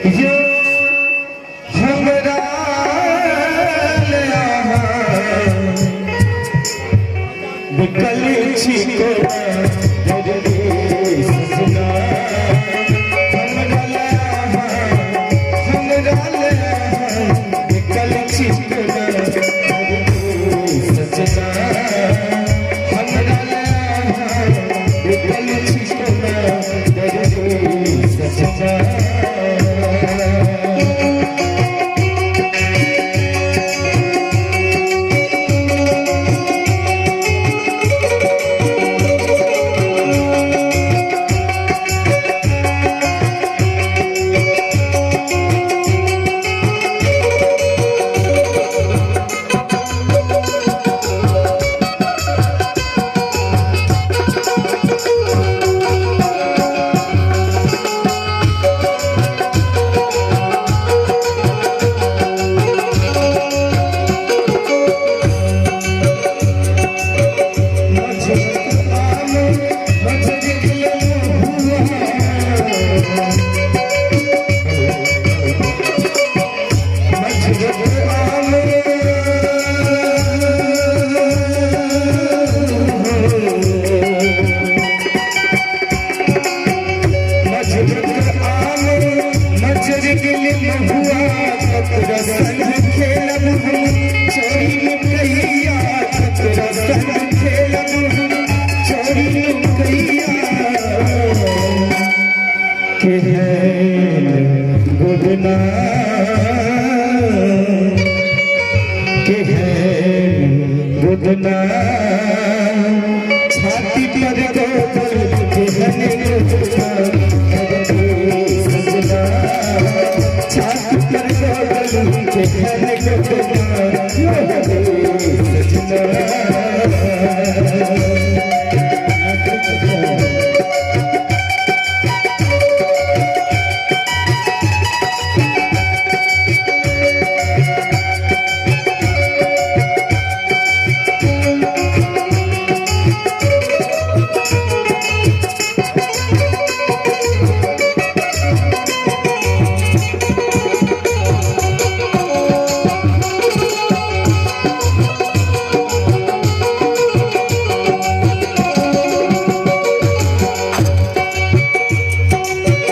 यो हमरा ले अहाँ बिकल छी कोना धरती सजना। हमरा ले अहाँ, हमरा ले अहाँ बिकल छी कोना धरती सजना। हमरा ले अहाँ बिकल छी कोना धरती सजना। छाती पर गोदल केहन गोदना सजना। छाती पर गोदल केहन गोदना सजना।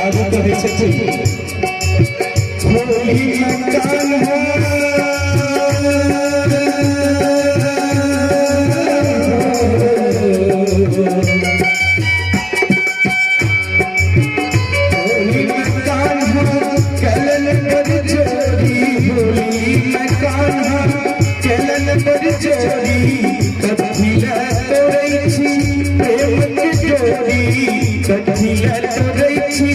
आगू कहै छथिन होली में कान्हा, होली में कान्हा चलन पर चोरी। होली में कान्हा चलन पर चोरी। कथी लए तोड़ै छी प्रेम के डोरी। कथी लए तोड़ै छी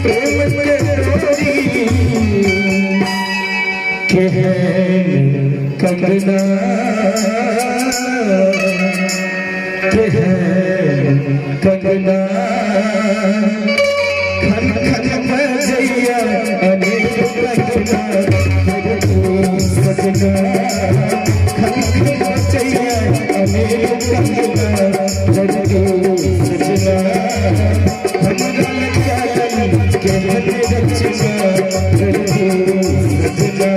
प्रेम के डोरी। केहन कंगना, केहन कंगना, खन खन बजैया अनेक कंगना सजना। खन खन बजैया अनेक कंगना सजना। हमरा लग केहन रचना सजना।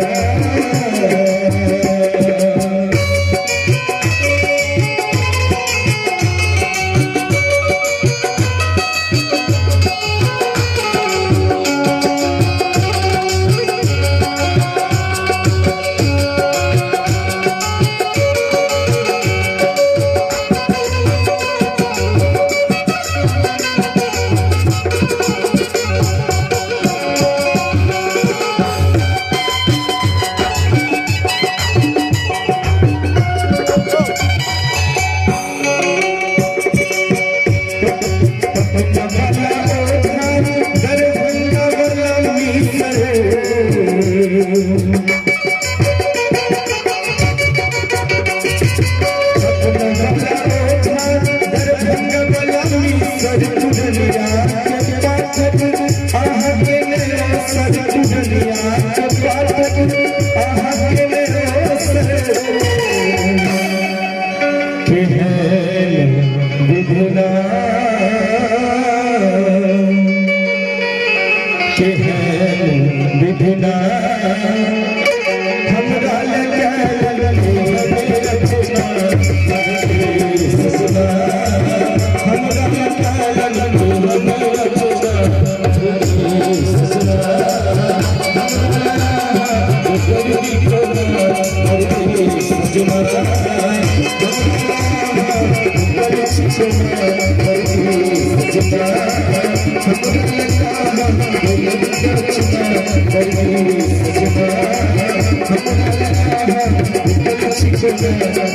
दरभंगा वाला मीसर, दरभंगा वाला मीसर, चुनरिया के पाठक अहाँ के सर। चुनरिया के पाठक अहाँ के सर। केहन विधना, केहन विधना हमरा लग रचना सजना, हमरा लग रचना सजना, सजना।